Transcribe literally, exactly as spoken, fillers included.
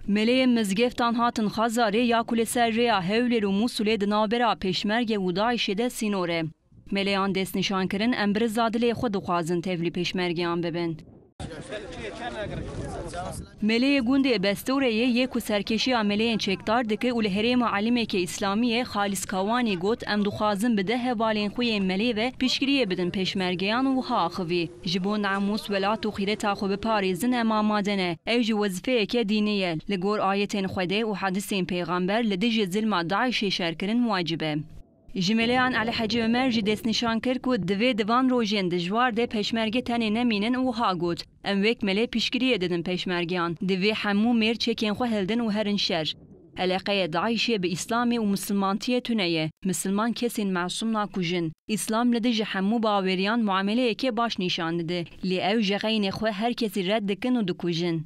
Meleyên mizgeftan hatin Xezarê ya ku li ser rêya Hewlêr û Mûsulê di navbera Pêşmerge û DAIŞê de sînor e. Meleyan destnîşankirin em bi riza dilê xwe dixwazin tevlî pêşmergeyan bibin. Meleyê gundê Bestoreyê yê ku serkêşiya meleyên çekdar dike û li herêma elimeke Îslamiyê Xalîs Kawanî got, em dixwazin bi deh hevalên xwe yên melê ve piştgiriyê bidin pêşmergeyan û wiha axivî, ji bo namûs, welat û xîreta xwe biparêzin em amade ne. Ew jî wezîfeyeke dînî ye. Li gor ayetên Xwedê û hedisên Pêxember li dijî zilma DAIŞê şerkirin wacib e. Ji meleyan Elî Hecî Omer jî destnîşan kir ku divê di van rojên dijwar de pêşmerge tenê nemînin û wiha got, em wek melê piştgiriyê didin pêşmergeyan. Divê hemû mêr çekên xwe hildin û herin şer. Eleqeya DAIŞê bi Îslamê û misilmantiyê tune ye. Misilman kesên masûm nakujin. Îslam li dijî hemû baweriyan muameleyeke baş nîşan dide. Lê ew ji xeynê xwe her kesî red dikin û dikujin.